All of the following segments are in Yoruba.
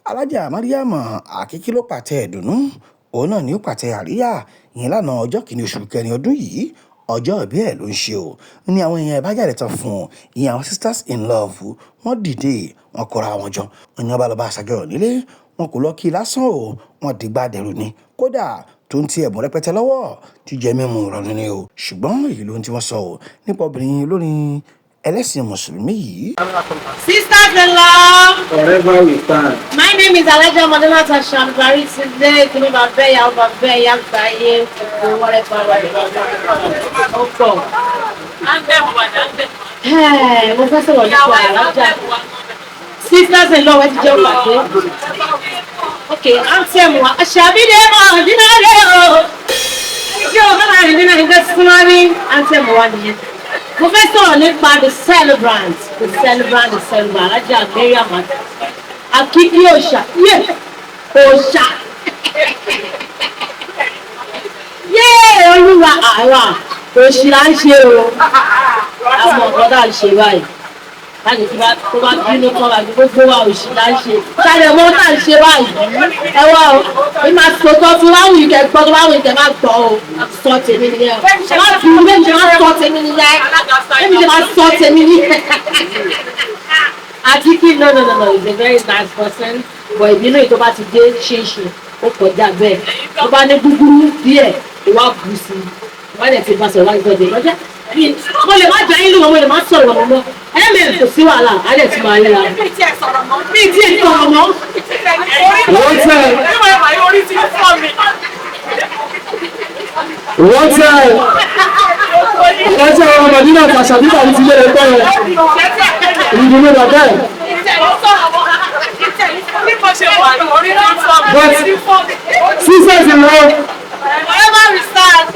Alájà Mariam Akiki ló pàtẹ ìdùnnú, òun náà ní ó pàtẹ àríyá ìyẹn lánàá, ọjọ́ kìíní oṣù kẹrin ọdún yìí. Ọjọ́ ìbí ẹ̀ ló ń ṣe o ní àwọn èèyàn ẹ̀ bá jáde tán fún un. Ìyẹn àwọn Sisters in Love, wọ́n dìde, wọ́n kóra wọn jọ, wọ́n ní wọ́n bá lọ bá aṣàjọyọ̀ nílé. Wọn kò lọ kí i lásán o, wọ́n dìgbà dẹrù ni, kódà tó ń ti ẹ̀bùn rẹpẹtẹ lọ́wọ́, jíjẹ mímu ìrọ̀rùn ni o. Ṣùgbọ́n èyí ló ń tí wọ́n sọ o nípa obìnrin lórí ẹlẹ́sìn mùsùlùmí yìí. Sisters in love. Forever we stand. My name is Alhaja Madonna Shambari. Today, kí bàbá ẹ̀yà bàbá ẹ̀yà gbáyé gbogbo whatever ó pọ̀. Mo fẹ́ sọ̀rọ̀ nípa Alhaja. Sisters in love, ẹ ti jẹ́ pàdé. Ok, anthem wa. Àṣàbídé mọ̀ nínú rẹ̀ o. Ṣé o fẹ́ máa rìn nínú ìgbẹ́ súnmọ́ ní anthem wa nìyẹn. Mo fẹ́ sọ̀rọ̀ nípa the celebrant, the celebrant, the celebrant, Alhaja Mariam Akiki Òòṣà, yé Òòṣà. Yé Olúwa àwa òṣì là ń ṣe o. Àwọn ọ̀gá tá à ń ṣe báyìí. Láti tí bá tó bá bínú kọ́ wa, gbogbo wa òṣì là ń ṣe. Sáré mọ́ tá à ń ṣe báyìí. Ẹ wá o, bí máa sọ̀tọ̀ tí wàá wù kẹ́ gbọ́, tó bá wù kẹ́ má gbọ́ o. Sọ tèmi nìyẹn o. Má fi mí ṣe máa sọ tèmi nìyẹn. Èmi ṣe máa sọ tèmi nìyẹn. Àti no, no, no, no, he's a very nice person, but ìbínú yìí tó bá ti dé ṣéṣe, ó kọjá bẹ́ẹ̀. Tó bá ní gúgúrú díẹ̀, ìwà bù sí i. Wọ́n lè ti bá sọ̀rọ̀ láti gbọ́dọ̀ lọ́jọ́. Mo lè má jẹ́ inú wọn, mo lè má sọ̀rọ̀ wọn mọ́. Ẹ̀mẹ̀ kò sí wàhálà, á lè ti máa ríra. Mi tí ẹ̀ sọ̀rọ̀ mọ́. One time. One time. One time, ọmọ Madina Àṣàbí tàbí ti lé ẹgbẹ́ yẹn. Ìdùnnú bàbá ẹ̀. But sisters in love. Forever we stand.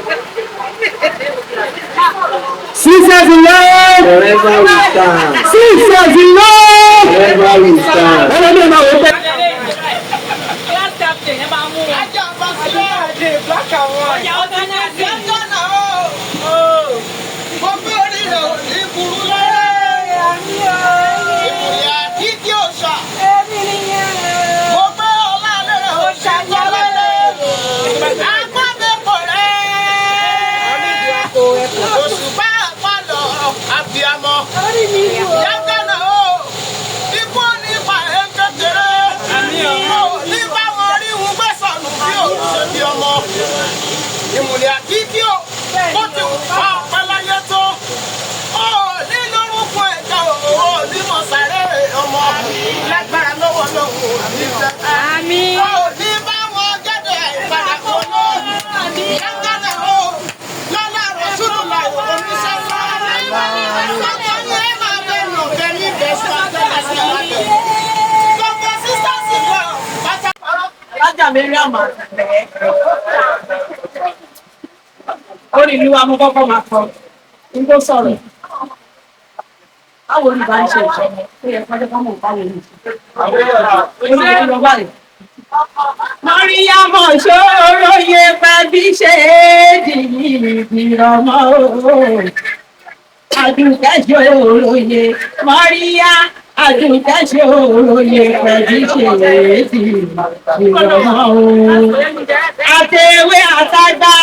Sisters in love. Forever we stand. Sisters in love. Forever we stand. Ẹlẹ́ni ẹ̀ máa wọ pé. Class captain, ẹ máa mú wọn. Black and white. Ọjà organizing. Yàtọ̀nà o. Mo gbé orí rẹ̀ ò ní burú lára. Ìmùlẹ̀ àkíkí òòṣà. Mo gbé ọlá rẹ̀ ò ṣe jọlẹ̀. Agbọ́dẹ̀pọ̀ rẹ̀. Òṣùpá àpàlọ̀ àbíamọ. Yàtọ̀nà o. Ikú nípa ẹ̀ kékeré. Mo ní báwọn rí wọn gbé sọnù bí òun ṣe bí ọmọ. Ìmùlẹ̀ àkíkí o, bó ti wù fún ọpẹ́ láyé tó. Ó ní lórúkọ ẹ̀dá o, ó ní mọ̀sáré ọmọ. Lágbára lọ́wọ́ lọ́wọ́ ní fẹ́. Ó ní báwọn jáde ìpadà kó ló. Yàgànà o, lọ́lá rọ̀ṣúlù làwọn oníṣẹ́ ńlá. Gbogbo ní ẹ máa bẹ̀ lò bẹ̀ ní bẹ̀ sọ àtẹ̀lẹ̀ sí alábẹ̀. Gbogbo sísá sì lọ pátá. Alájà Mariam Àtẹ̀fẹ́. Ó ní ìlú wa mo kọ́kọ́ máa kọ. N tó sọ̀rọ̀. Báwo ni bá ń ṣe ìṣẹ̀lẹ̀? Ó yẹ kọjá kọ́ mọ̀ báwo ni. Ó ní ìlú lọ báyìí. Mọ̀ríyámọ̀ ṣòróye pẹ̀bí ṣe é dìyí ìrọ̀mọ́ o. Àdùkẹ́ ṣòróye Mọ̀ríyá, Àdùkẹ́ ṣòróye pẹ̀bí ṣe é dìyí ìrọ̀mọ́ o. Àtẹ̀wé àtàgbà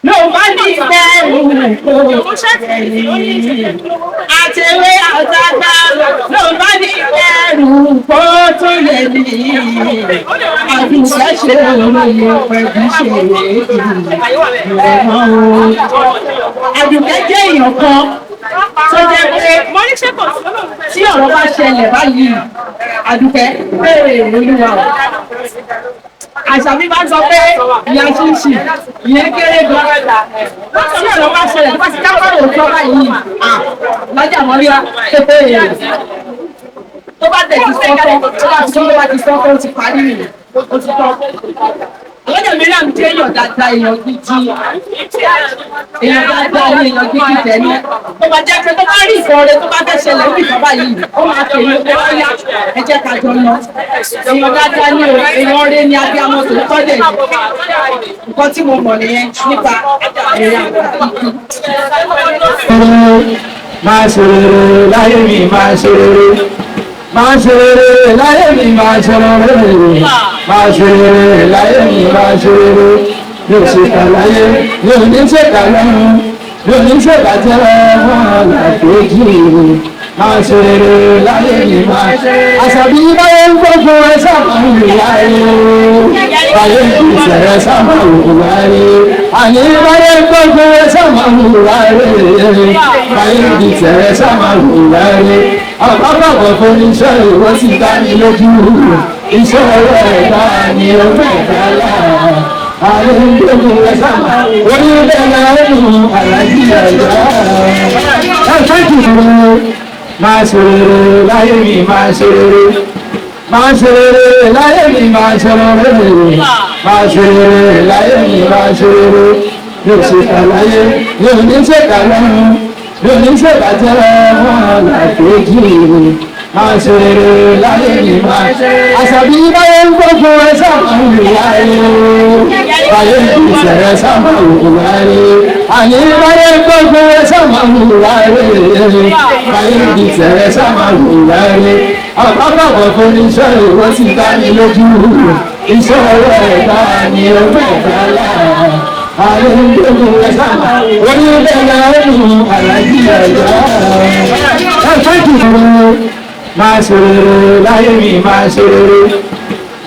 ló bá ní bẹ́ẹ̀rù kò tẹ̀lé. Àtẹ̀wé àtàgbà ló bá ní bẹ́ẹ̀rù kó tó lè ní. Àdùkẹ́ ṣòróye pẹ̀bí ṣe é dìyí ìrọ̀mọ́ o. Àdùkẹ́ jẹ́ èèyàn kan tó jẹ́ pé tí ọ̀rọ̀ bá ṣẹlẹ̀ báyìí, Àdùkẹ́ béèrè olúwa o. Àṣàbí máa ń sọ pé ìyá ṣíṣì ìyẹn kéré gan. Tí ọ̀rọ̀ bá ṣẹlẹ̀, tó bá ti dákọ̀rọ̀ òótọ́ báyìí, lọ́jà mọ́ríwá, tó bá tẹ̀ ti sọ́kọ́, tó bá ti sọ́kọ́, ó ti parí nìyẹn, ó ti tọ́. Alájà Mariam jẹ́ èèyàn dáadáa, èèyàn gidi. Èèyàn dáadáa ni, èèyàn gidi tẹ̀lé. Tó bá jẹ́ pé tó bá rí ìfọ̀ rẹ tó bá fẹ́ ṣẹlẹ̀ ní ìfọ̀ báyìí, ó máa pè é pé ó yá, ẹ jẹ́ ká jọ lọ. Èèyàn dáadáa ni o, èèyàn rẹ ni, abiyamọ tó tọ́ dẹ̀ ni. Nǹkan tí mo mọ̀ nìyẹn nípa èèyàn àkíkí. Máa ṣe rere láyé mi, máa ṣe rere. Máa ṣe rere láyé mi, máa ṣe rere, máa ṣe rere láyé mi, máa ṣe rere. Mi ò ṣe kà láyé, mi ò ní ṣe kà lọ́run, mi ò ní ṣe bàjẹ́ fún ọ̀làkejì. Máa ṣe rere láyé mi, máa ṣe. Àṣàbí báyé ń gbógun ẹ sábà ń lù láyé. Báyé ń gbèsè ẹ sábà ń lù láyé. Àní báyé ń gbógun ẹ sábà ń lù láyé. Báyé ń gbèsè ẹ sábà ń lù láyé. Àbábàbọ̀ fún iṣẹ́ ìwọ sì dá mi lójú. Iṣẹ́ ọwọ́ ẹ̀dá ni ó fẹ́ dá lára. Ààrẹ ń gbógun ẹ sábà. Orí bẹ́ẹ̀ láàrún àlàyé ẹ̀dá. Ẹ fẹ́ kì í máa ṣe rere láyé mi, máa ṣe rere, máa ṣe rere láyé mi, máa ṣe rere, máa ṣe rere láyé mi, máa ṣe rere. Mi ò ṣe kà láyé, mi ò ní ṣe kà lọ́run, mi ò ní ṣe bàjẹ́ fún ọ̀làkejì. Máa ṣe rere láyé mi, máa ṣe. Àṣàbí báyé ń gbógun ẹ sábà ń lù láyé. Báyé ń gbèsè ẹ sábà ń lù láyé. Àní báyé ń gbógun ẹ sábà ń lù láyé. Báyé ń gbèsè ẹ sábà ń lù láyé. Àbábàbọ̀ fún iṣẹ́ ìwọ sì dá mi lójú. Iṣẹ́ ọwọ́ ẹ̀dá ni ó fẹ́ dá lára. Ààrẹ ń gbógun ẹ sábà. Orí bẹ́ẹ̀ láàrún àlàyé ẹ̀dá. Ẹ fẹ́ kì í máa ṣe rere láyé mi, máa ṣe rere,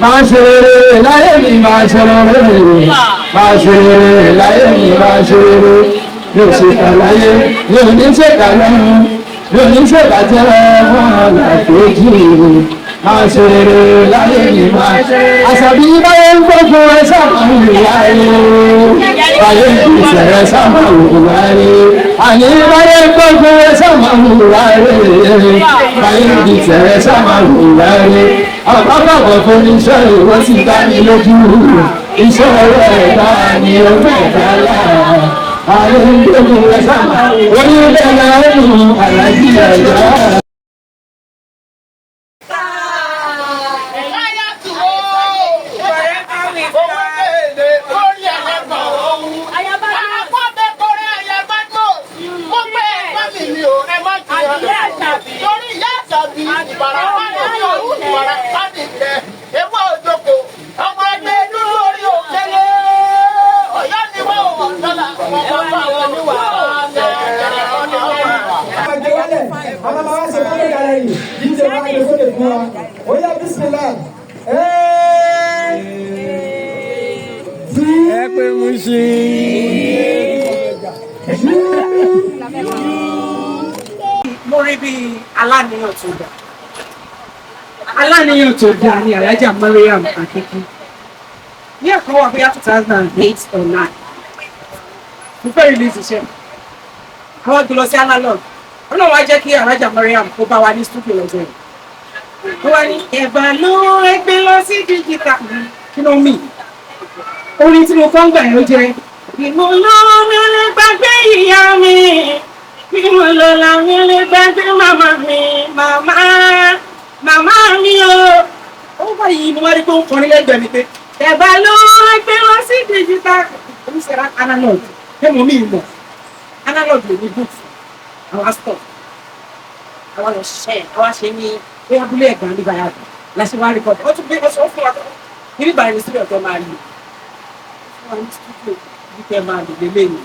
máa ṣe rere láyé mi, máa ṣe rere, máa ṣe rere láyé mi, máa ṣe rere. Mi ò ṣe kà láyé, mi ò ní ṣe kà lọ́run, mi ò ní ṣe bàjẹ́ fún ọ̀làkejì. Máa ṣe rere láyé mi, máa ṣe. Àṣàbí báyé ń gbógun ẹ sábà ń lù láyé. Báyé ń gbèsè ẹ sábà ń lù láyé. Àní báyé ń gbógun ẹ sábà ń lù láyé. Báyé ń gbèsè ẹ sábà ń lù láyé. Àbábàbọ̀ fún iṣẹ́ ìwọ sì dá mi lójú. Iṣẹ́ ọwọ́ ẹ̀dá ni ó fẹ́ dá lára. Ààrẹ ń gbógun ẹ sábà. Orí bẹ́ẹ̀ láàrún àlàyé ẹ̀dá. Ẹ pé mo ṣe. Mo rí bí aláníyàn tó dáa. Aláníyàn tó dáa ni Alhaja Mariam Akiki. Ní ẹ̀kọ́ wà bóyá 2008 or 9. Mo fẹ́ release iṣẹ́. Àwọn gbé lọ sí analog. Ọlọ́run wá jẹ́ kí Alhaja Mariam kó bá wa ní studio lọ́jọ́ yìí. Ó wá ní ẹ̀bà ló ẹgbẹ́ lọ sí digital. Kí ló mì? Orin tí mo kọ́ ń gbà yẹn ó jẹ́ Ìmọ̀ lọ́wọ́ mi ò lè gbàgbé ìyá mi. Ìmọ̀ lọ́la mi ò lè gbàgbé màmá mi. Màmá màmá mi o. Ó bá yìí mo wá rí pé ó ń kọrin lẹ́gbẹ̀ẹ́ mi pé ẹ̀bà ló ẹgbẹ́ lọ sí digital. Oníṣẹ́ra analog. Ṣé mo mí ìmọ̀? Analog lè ní booth. Àwa stop. Àwa lọ ṣiṣẹ́. Àwa ṣe ní bóyá abúlé ẹ̀gbá ní Bayàdì. Láṣẹ wá rí kọ́tọ̀. Ó tún gbé ọṣọ fún wa. Níbi ìbàrẹ̀ ní sílẹ̀ ọ̀tọ̀ máa lò. Fún wa ní studio bí kẹ́ máa lò lélẹ̀ yìí.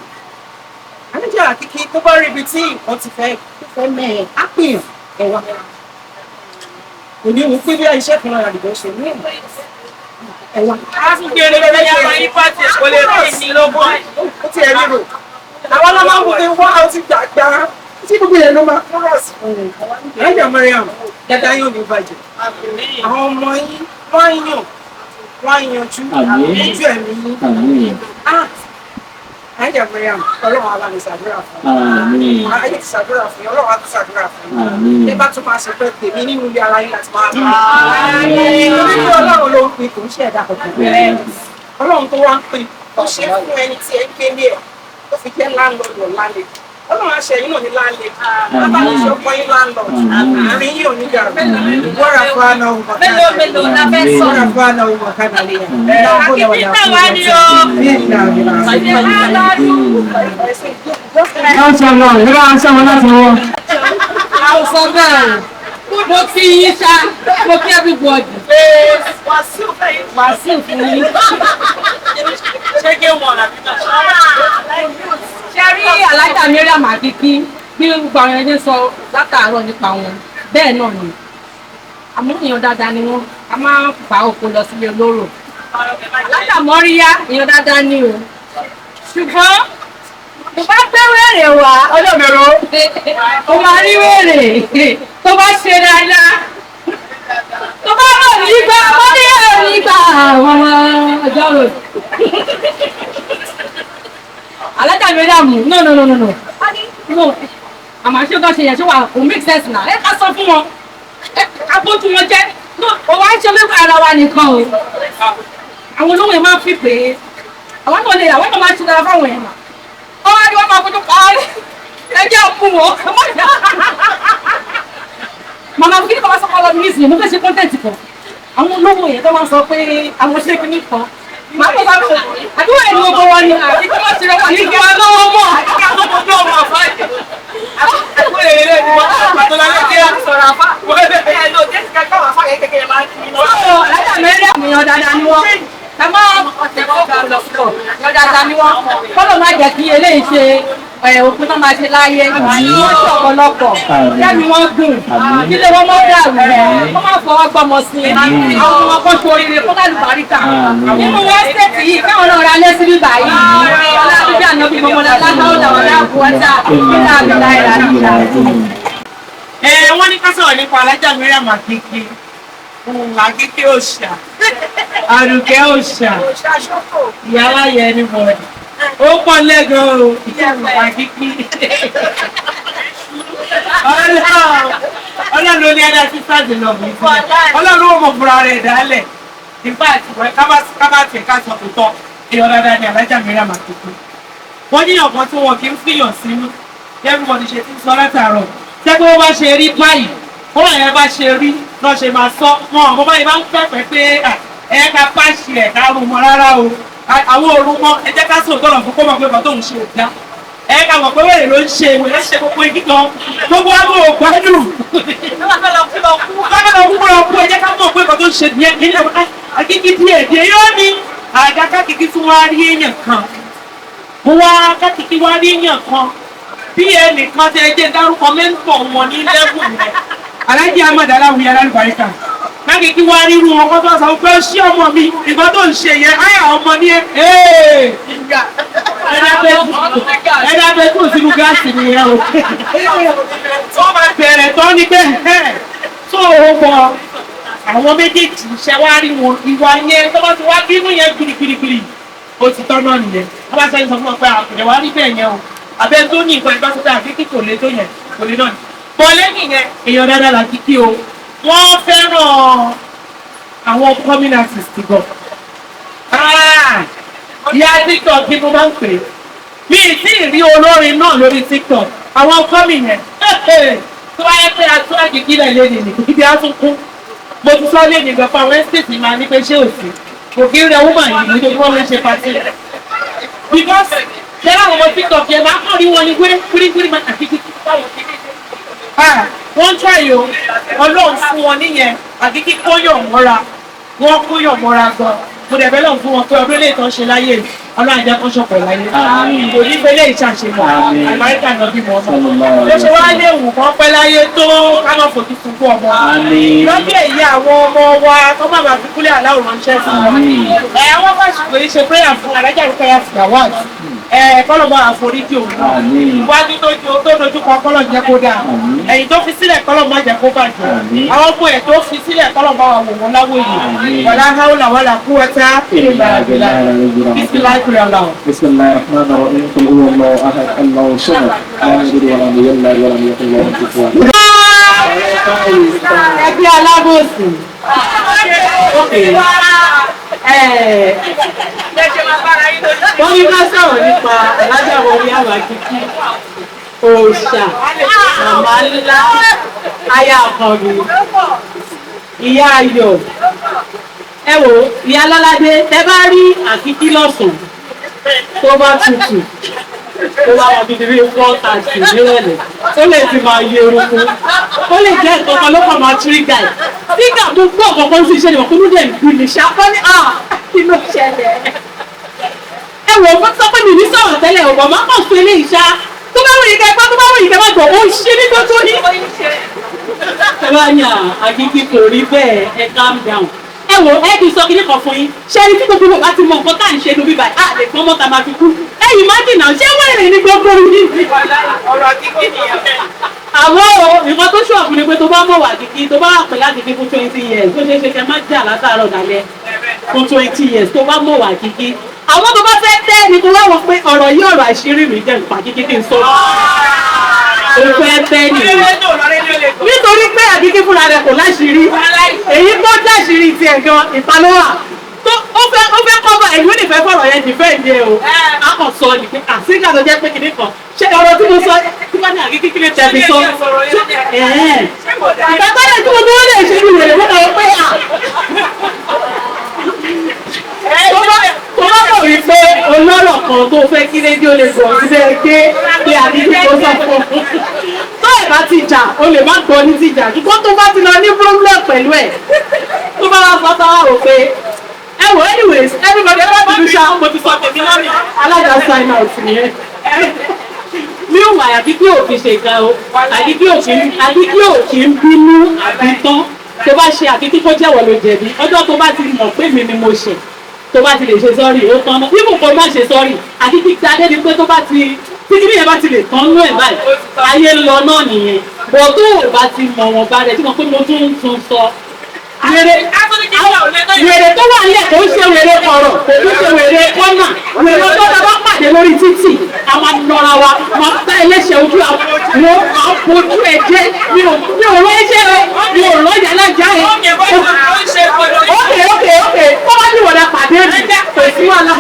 Alhaja Akiki tó bá rí ibi tí nǹkan ti fẹ́ tó fẹ́ mẹ́ẹ̀ á pèèyàn ẹ̀ wá. Kò ní òun pé bí iṣẹ́ kan lára àdìgbò ṣe ní ẹ̀ wá. A tún gbé eré lẹ́yìn àwọn yín pàtì kò lè rí ní lọ́gbọ́n. Ó ti ẹ̀ ríro. Àwọn ọlọ́mọ wò pé wá ó ti gbàgbá tí gbogbo yẹn ló máa kúrò sí. Alhaja Mariam dada yóò ní bàjẹ́. Àwọn ọmọ yín wọ́n á yàn wọ́n á yanjú ojú ẹ̀mí yín. Ah! Alhaja Mariam, Ọlọ́run á bá mi ṣàdúrà fún yín. Ayé ti ṣàdúrà fún yín, Ọlọ́run á tún ṣàdúrà fún yín. Ẹ bá tún máa ṣe pé tèmi nínú ilé ara yín láti máa bá a. Torí pé Ọlọ́run ló ń pín, kò ń ṣe ẹ̀dá kankan. Ọlọ́run tó wá ń pín, ó ṣe fún ẹni tí ẹ ń gbé ní ẹ̀, ó fi jẹ́ landlord or landlady. Ọlọ́run á ṣe ẹ̀yin náà ní landlady. Bàbá mi ṣe ọkọ yín landlord. Àárín yín ò ní dàrú. Wọ́n rà fún àná òun bàtà. Mélòó mélòó la fẹ́ sọ? Wọ́n rà fún àná òun bàtà nàlẹ́ yẹn. Akíkí náà wá ní o. Mashallah, ẹ bá ń sẹ́wọ̀n láti wọ́n. Àwùsọ bẹ́ẹ̀. Mo kí yín ṣá, mo kí everybody. Wàsíù fún yín. Ṣé rí Alájà Mariam Akiki bí gbogbo àwọn ẹni sọ látàárọ̀ nípa wọn bẹ́ẹ̀ náà ni. Àmọ́ èèyàn dáadáa ni wọ́n, a máa ń fa oko lọ sílé olóró. Alájà Mọ́ríyá èèyàn dáadáa ni o. Ṣùgbọ́n tó bá gbé wèrè wá, olómìnira ó máa rí wèrè tó bá ṣe dáadáa. Tó bá rọ̀ nígbà, Mọ́ríyá ò nígbà àwọn ọmọ ọjọ́ rò. Alájà Mariam, no no no no no. No, àmọ́ ṣé bá ṣe yẹn ṣé wà kò make sense na. Ẹ ká sọ fún wọn, ẹ ká bójú wọn jẹ́. No, ò wá ń ṣe lóko ara wa nìkan o. Àwọn olówó yẹn máa ń fi pé àwọn náà lè àwọn náà máa ń ṣe dára fáwọn èèyàn. Wọ́n wá ní wọ́n máa fojú pa á rí. Ẹ jẹ́ òkú wọn. Màmá kí ni bàbá sọ́kọ́ lọ ní ìsìn, mo fẹ́ ṣe kọ́ńtẹ̀ǹtì kan. Àwọn olówó yẹn tó máa ń sọ pé àwọn ṣé kíní kan. Màá kó sábà àdúrà ẹni gbogbo wọn ni àti kí wọ́n ṣe rẹ̀ wọ́n ní kí wọ́n lọ́wọ́ mọ̀. Alájà Mariam èèyàn dáadáa ni wọ́n. Ẹ má èèyàn dáadáa ni wọ́n. Kọ́lọ̀ má jẹ́ kí eléyìí ṣe òpin tó máa ṣe láyé. Wọ́n ṣe ọ̀pọ̀lọpọ̀. Kẹ́mi wọ́n gùn. Kílé wọn mọ́ dàrú. Wọ́n má fọwọ́ gbọ́mọ sí i. Àwọn ọmọ kan ṣe oríire fún kálùbáríkà. Nínú wọ́n ṣètì yìí káwọn náà ra lé sí bíbá yìí. Ọlá bíbí ànábì mọ́mọ́lá látáwọn làwọn láàbù wọ́tà. Nígbà àbílá ìlànà. Ẹ wọ́n ní ká sọ̀rọ̀ nípa Alájà Mariam Akiki. Akiki òòṣà, Àdùkẹ́ òòṣà, ìyáwá yẹ anybody. Ó pọ̀ lẹ́gan o, Akiki. Ọlọ́run ló ní ẹ̀dá sisters in love yìí. Ọlọ́run ó mọ̀ fúnra rẹ̀ dálẹ̀. In fact, ká bá tiẹ̀ ká sọ tòótọ́, èèyàn dáadáa ni Alájà Mariam Akiki. Wọ́n níyàn kan tí wọn kì í fìyàn sínú. Everybody ṣe ti ń sọ látàárọ̀. Tẹ́gbẹ́ wọ́n bá ṣe rí báyìí, wọ́n yẹn bá ṣe rí lọ́ ṣe máa sọ wọn àwọn báyìí máa ń pẹ̀pẹ̀ pé ẹ ká pàṣẹ ẹ̀ ká rú mọ́ rárá o. Àwọn òru mọ́ ẹ jẹ́ ká sòótọ́ lọ fún kó mọ̀ pé bàtọ́ òun ṣe ò dá. Ẹ ká mọ̀ pé wèrè ló ń ṣe wèrè ṣe gbogbo igi kan gbogbo àwọn ògbádùn. Bákan lọ kú lọ kú ẹ jẹ́ ká mọ̀ pé bàtọ́ òun ṣe nìyẹn nílẹ̀ Akiki díẹ̀ díẹ̀ yóò ní àga kákìkí tún wá rí èèyàn kan. Mo wá kákìkí wá rí èèyàn kan bí ẹnìkan tẹ jẹ́ dárúkọ mẹ́ńtọ̀ wọn ní lẹ́gùn rẹ̀. Alájí Ahmad Aláwìyí alálùbáríkà. Kákìkí wá rírú wọn kó tó sọ pé ṣé ọmọ mi nǹkan tó ń ṣe yẹn áyà ọmọ ní ẹ. Ẹ̀dá bẹ kúrò sínú gáàsì nìyẹn o. Wọ́n máa bẹ̀rẹ̀ tán ní pé tó o mọ àwọn méjèèjì iṣẹ́ wá rí wọn ìwà yẹn tó bá ti wá bínú yẹn gbìrìgbìrìgbìrì ó ti tọ́ náà nìyẹn. Wọ́n bá sẹ́yìn sọ fún wọn pé àkùnrin wá rí bẹ́ẹ̀ yẹn o. Abẹ́ tó ní nǹkan ìbá sọ́tà àfi kí kò lè tó yẹn kò lè náà ni. Bọ̀ lẹ́yìn yẹn èèyàn dáadáa là kíkí o. Wọ́n fẹ́ràn àwọn upcoming artist gan. Ìyá TikTok kí mo máa ń pè é. Mi ì tí ì rí olórin náà lórí TikTok. Àwọn upcoming yẹn tó bá yẹ pé atún àkìkí lẹ̀ lé nìyí ibi á tún kún. Mo ti sọ lé nìgbà fún àwọn estate máa ní pé ṣé òsì. Kò kí ń rẹ woman yìí lójoojúmọ́ ló ń ṣe party. Because ṣé láwọn ọmọ TikTok yẹn máa kàn rí wọn ní wéré kúríkúrí máa àkìkí báwo kí wọ́n ń try o, Ọlọ́run fún wọn níyẹn, àkìkí kóyàn mọ́ra, wọ́n kóyàn mọ́ra gan. Mo dẹ̀ bẹ́ lọ́run fún wọn pé ọdún eléyìí tán ṣe láyé, Ọlọ́run á jẹ́ kán ṣọ̀pọ̀ láyé. Kò ní fẹ́ lè ṣàṣemọ̀, àlùbáríkà náà bí mọ́ ọmọ. Bó ṣe wá léwu kan pẹ́ láyé tó ká má fojú sunkún ọmọ. Lọ́jọ́ èyí àwọn ọmọ wa kọ́ má máa fi kúlẹ̀ aláwọ̀ ránṣẹ́ sí wọn. Ẹ wọ́n bá ṣùgbọ́n yìí ṣe prayer fún Alájà Rukayat Gawat. Ẹ kọ́lọ̀ bá àforíjì òun náà. Iwájú tó dojú kọ kọ́lọ̀ jẹ́ kó dáa. Ẹ̀yìn tó fi sílẹ̀ kọ́lọ̀ má jẹ́ kó bàjẹ́. Àwọn ọmọ ẹ̀ tó fi sílẹ̀ kọ́lọ̀ bá wà wò wọ́n láwòye. Wàlá háúlà wàlá kúwẹ́tà ìlà ìlà. Bismillahir بسم الله الرحمن الرحيم قل هو الله احد الله الصمد لم يلد ولم يولد ولم يكن له كفوا Ẹgbẹ́ alábòsí. Wọ́n ní ká sọ̀rọ̀ nípa Alájà Mariam Akiki, òòṣà, màmá ńlá, aya àkànbí, ìyá ayọ̀. Ẹ wò ó, ìyá Lọ́ládé, tẹ bá rí Àkìkí lọ́sàn-án tó bá tutù. Ó bá wà bíi bíi 4:30 nírọ̀lẹ́, ó lè ti máa yẹ eruku, ó lè jẹ́ nǹkan ló kàn máa tírígà ẹ̀. Tírígà tó gbọ́ ọ̀kọ̀ọ̀kan sí iṣẹ́ ìwọ̀n kúndùn dẹ̀ ń bí mi ṣá. Wọ́n ní à kí ló ṣẹlẹ̀? Ẹ wò ó sọ pé mi ní sọ̀rọ̀ tẹ́lẹ̀ ò bọ̀ má kàn fún eléyìí ṣá. Tó bá wù yín kẹ́ gbọ́, tó bá wù yín kẹ́ má gbọ́, ó ń ṣe nígbà tó ní. Ẹ bá ní àgígí kò rí bẹ́ẹ̀, ẹ calm down. Ẹ wò ẹ kì í sọ kíní kan fún yín. Ṣé ẹni tí gbogbo bá ti mọ nǹkan tá à ń ṣe níbí báyìí, á lè gbọ́n mọ́ta máa fi kú. Ẹ imagine now, ṣé wẹ̀rẹ̀ ní gbogbo yìí? Àmọ́ o, nǹkan tó ṣọ̀fún ni pé tó bá mọ̀ wà kìkì, tó bá wà pẹ̀lú àkìkí fún 20 years, ó ṣeé ṣe kẹ́ má jà látàárọ̀ dalẹ́ fún 20 years tó bá mọ̀ wà kìkì. Àwọn tó bá fẹ́ tẹ́ ni kó wá wọ pé ọ̀rọ̀ yìí, ọ̀rọ̀ àṣírí mi jẹ́ nípa kíkí kí n sọ. Ó fẹ́ tẹ́ nìyẹn. Nítorí pé àkìkí fúnra rẹ̀ kò láṣìírí. Èyí tó jáṣìírí tiẹ̀ gan ìta ló wà. Tó ó fẹ́ cover ìlú nífẹ̀ẹ́ fọ̀rọ̀ yẹn defend ẹ o. A kàn sọ ni pé àsíkà tó jẹ́ pé kìnnì kan. Ṣé ọ̀rọ̀ tí mo sọ tí wọ́n ní àkìkí kí lè tẹ̀lé sọ? Ìgbà tó lè tí mo tó lè ṣe ní ìrẹ̀lẹ̀ wọ́n kàn pé à. Tó bá mọ̀ wípé olórọ̀ kan tó fẹ́ kí rédíò lè gbọ̀ síbẹ̀ gbé pé àdídì tó sọ fún un. Tó ẹ̀ bá ti jà, o lè má gbọ́ ní ti jà. Ṣùgbọ́n tó bá ti lọ ní problem pẹ̀lú ẹ̀, tó bá wá sọ sáwà rò pé ẹ wò. Anyways, everybody, ẹ bá ti ṣá, mo ti sọ tèmi náà ni alága sign out nìyẹn. Meanwhile, àbí bí òfin ṣe ga o, àbí bí òfin ń bínú àbí tán tó bá ṣe àbí kí kó jẹ́wọ́ ló jẹ̀bi. Ọjọ́ tó bá ti mọ̀ pé mi ni mo ṣẹ̀, tó bá ti lè ṣe sorry, ó tán náà. Bí kò má ṣe sorry, àti kí adé ni pé tó bá ti tí kí nìyẹn bá ti lè tán nú ẹ̀ báyìí, ayé ń lọ náà nìyẹn. Bọ̀ tó o bá ti mọ̀ wọ́n bá rẹ̀ tí mo pé mo tún ń tún sọ, wèrè wèrè tó wà nílẹ̀ kò ń ṣe wèrè kọ̀rọ̀, kò ń ṣe wèrè kọ́nà, wèrè tó ta bá pàdé lórí títì, àwọn anọra wa máa gbá ẹlẹ́ṣẹ̀ ojú àwọn wọn àfojú ẹ̀ jẹ́. Mi ò rọ ẹ̀ṣẹ̀ o, mi ò rọ yàrá já ẹ̀. Ok, tó bá ní ìwọ̀dà pàdé mi, kò sí wàhálà.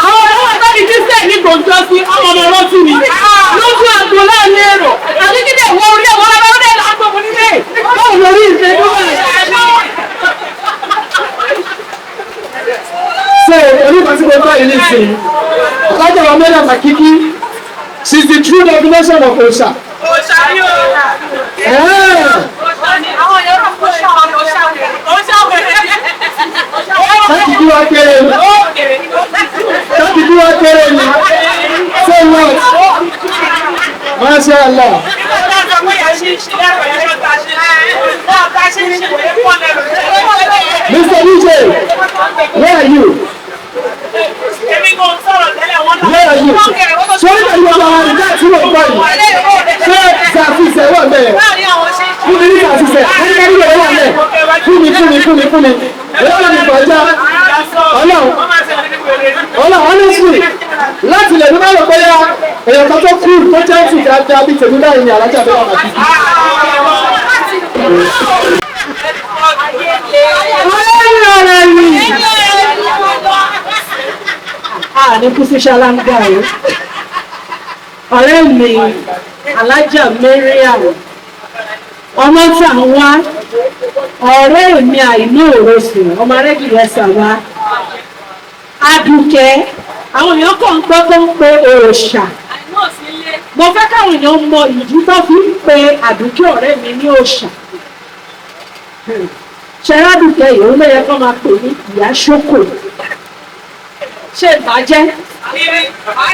Àwọn ọmọ tó ní kristian ní gbòǹjọ sí ọmọ ọmọ rántí mi lójú àgbo láàrin èrò àti kíndé wọ orí ẹ̀wọ̀n lára ó dẹ̀ lágbo mo nílé báwo lórí ìṣe dúró. So oníkan tí mo bá yìí nísìnyí, Alhaja wa Mariam Akiki, she is the true definition of òòṣà. Eh, Káàkiri wa kéré ni, káàkiri wa kéré ni. Say what? Masha Allah. Mr. DJ, where are you? Where are you? Sọ́rí pẹ̀lú ọmọ àwọn ìdá tí mo gbọ́ yìí. Ṣé Zàfíìsẹ̀ wà bẹ́ẹ̀? Fún mi ní Zàfíìsẹ̀, ẹnikẹ́ni lè wà bẹ́ẹ̀. Fún mi, fún mi, fún mi, fún mi. Èyí mi kọjá. Ọlọ́run, Ọlọ́run, honestly, láti lè ní bá lọ pé yá, èèyàn kan tó kú tó jẹ́ tù dáadáa bíi tèmi báyìí ni Alhaja bẹ́ẹ̀ wà kìkì. Ọ̀rẹ́ mi. A ní kú sí ṣáláńgá o. Ọ̀rẹ́ mi, Alhaja Mariam, ọmọ tí à ń wá, ọ̀rẹ́ mi àìní òrosùn, ọmọ arẹ́gìrẹ́sà wa, Adùkẹ́, àwọn èèyàn kàn ń gbọ́ tó ń pe òòṣà. Mo fẹ́ káwọn èèyàn mọ ìdí tó fi ń pe Àdùkẹ́ ọ̀rẹ́ mi ní òòṣà. Ṣẹ́rádùkẹ́ yìí, òun ló yẹ kó máa pè ní ìyá ṣókò. Ṣé ìbàjẹ́?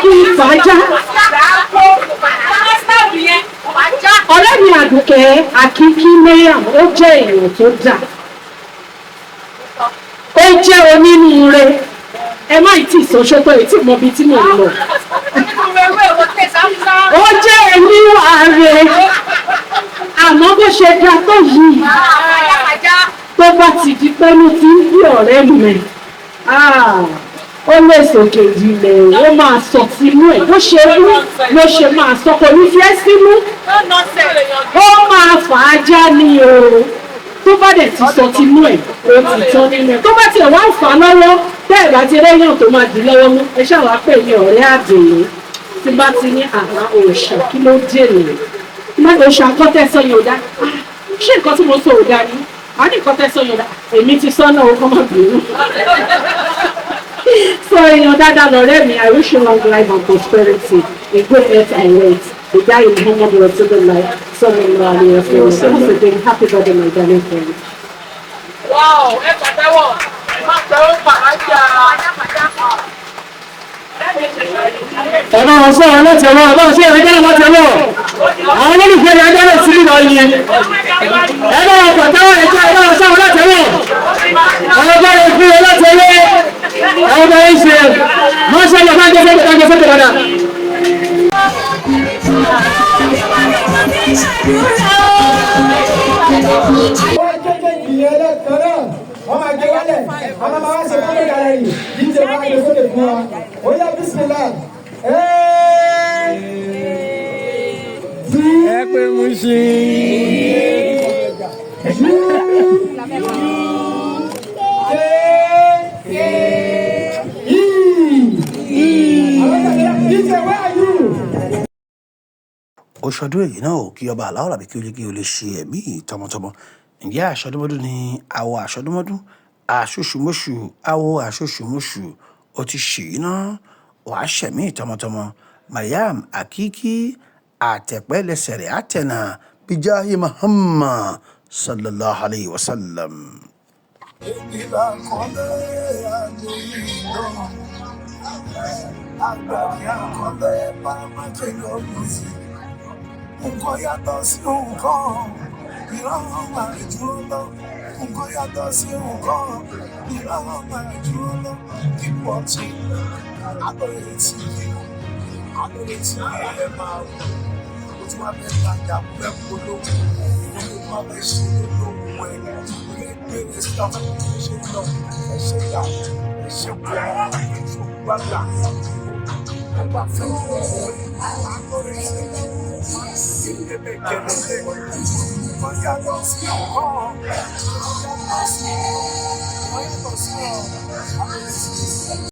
Kí ìbàjá? Ọ̀rẹ́ mi Àdùkẹ́ Àkíkí Mariam, ó jẹ́ èèyàn tó dà. Ó jẹ́ onínúure. Ẹ má ì tí ì sọ ṣótọ́ èyí tí mo bí tí mò ń lọ. Ó jẹ́ oníwà rẹ̀. Àmọ́ bó ṣe dá tó yìí, tó bá ti di pẹ́lú tí ń bí ọ̀rẹ́ mi, ó lè sòkè ìdílé, ó máa sọ sínú ẹ̀. Bó ṣe rú ló ṣe máa sọ, kò ní fi ẹ́ sínú. Ó máa fà á já ní o. Tó bá dẹ̀ ti sọ tinú ẹ̀, ó ti tán nínú ẹ̀. Tó bá tiẹ̀ wá ń fà á lọ́wọ́, bẹ́ẹ̀ bá ti rẹ́yàn tó máa dì lọ́wọ́ mú, ẹ ṣáà wá pè ní ọ̀rẹ́ àdùnní. Tí bá ti ní àrà òòṣà, kí ló dé nìyẹn? Má òòṣà kọ́ tẹ́ sọ yẹn ò dá. Ṣé nǹkan tí mo sọ ò dá ni? Wọ́n ní nǹkan tẹ́ sọ yọ̀dá èmi ti sọ náà ó kọ́ mọ́ bínú. So èèyàn dáadáa lọ̀rẹ́ mi, I wish you long life and prosperity, in good health and wealth. Ìjà Muhammad Rasulullah sallallahu alaihi wasallam. Once again, happy birthday, my darling friend. Wow, ẹ pàtẹ́wọ̀, ẹ má tẹ́wọ́ pàrájà. Ẹ bá wọn sọ̀rọ̀ láti ọwọ́, ẹ bá wọn sọ̀rọ̀ ẹjẹ́ láti ọwọ́. Àwọn olólùfẹ́ ni ajá náà sí nínú ọyìn. Ẹ bá wọn pàtẹ́wọ́ ẹjẹ́, ẹ bá wọn sọ̀rọ̀ láti ọwọ́. Àwọn bá wọn fún wọn láti ọwọ́. Àwọn bá wọn ṣe. Mọ́ṣálà bá ń jẹ́ sókè, bá ń jẹ́ sókè dáadáa. Wọ́n jẹ́jẹ́ ìyẹn lẹ́ẹ̀kan náà, wọ́n máa gbé wálẹ̀, àwọn máa wá ṣe kọ́lé dára yìí díje máa gbé sókè fún wa. Ó yá, bísímìlá. Ẹ pé mú sí. U K E. DJ, where are you? Ó ṣọdún èyí náà ò kí ọba aláwọ̀ àbí kí ó jẹ́ kí o lè ṣe ẹ̀mí tọmọtọmọ. Ǹjẹ́ àṣọdúnmọ́dún ni àwọ̀ àṣọdúnmọ́dún, àṣoṣùmọ́ṣù àwọ̀ àṣoṣùmọ́ṣù, ó ti ṣèyí náà, wàá ṣẹ̀mí tọmọtọmọ. Mariam Akiki àtẹ̀pẹ́lẹsẹ̀ rẹ̀ àtẹ̀nà bijahi Muhammad sallallahu alayhi wa sallam. Ìlà kọ́lé àjòyìnbó, àgbàrí àkọlé pàmàjẹ́lógún sí. Nǹkan yàtọ̀ sí nǹkan, ìran máa dúró lọ. Nǹkan yàtọ̀ sí nǹkan, ìran máa dúró lọ. Keep watching Alóye TV. Alóye TV ẹ máa wò. Ó tún wá fẹ́ tajà, fẹ́ polówó, ó tún wá fẹ́ ṣe lówó ẹ̀, fẹ́ gbé stuff ṣe lọ, ẹ ṣe gbà, ẹ ṣe pọ̀, ṣe gbàgbà. Ó bá fẹ́ Alóye TV. Nǹkan yàtọ̀ sí nǹkan, yàtọ̀ sí nǹkan, yàtọ̀ sí nǹkan.